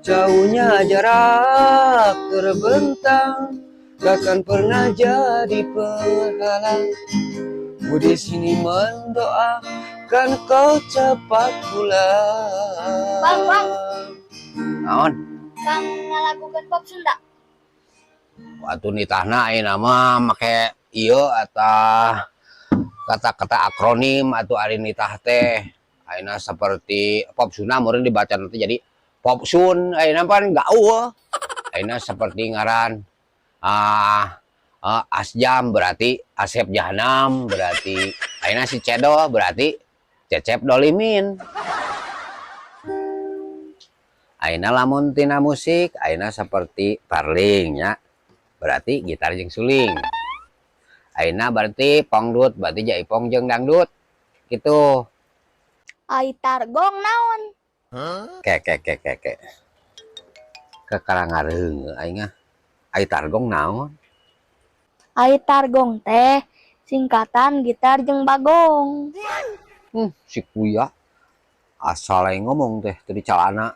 Jauhnya jarak terbentang takkan pernah jadi penghalang. Ku di sini mendoakan kau cepat pulang. Bang, bang. Naon? Kang ngalagukeun pop Sunda. Atuh nitahna ayeuna mah make ieu atah kata-kata akronim atau ari nitah teh. Ayeuna seperti pop Sunda meureun dibaca nanti jadi pop Sun, ayeuna pan gaul. Ayeuna seperti ngaran Asjam berarti Asep Jahanam, berarti ayeuna si Cedol berarti Cecep Dolimin. Ayeuna lamun tina musik, ayeuna seperti parling nya, berarti gitar jeung suling. Ayeuna berarti pongdut, berarti jaipong jeung dangdut gitu. Ai targong naon? Ke ke ke ke ke. Kakara ngareungeut aing ah. Ai targong naon? Ai targong teh singkatan gitar jeung bagong. Si kuya. Asal aing ngomong teh teu dicalana.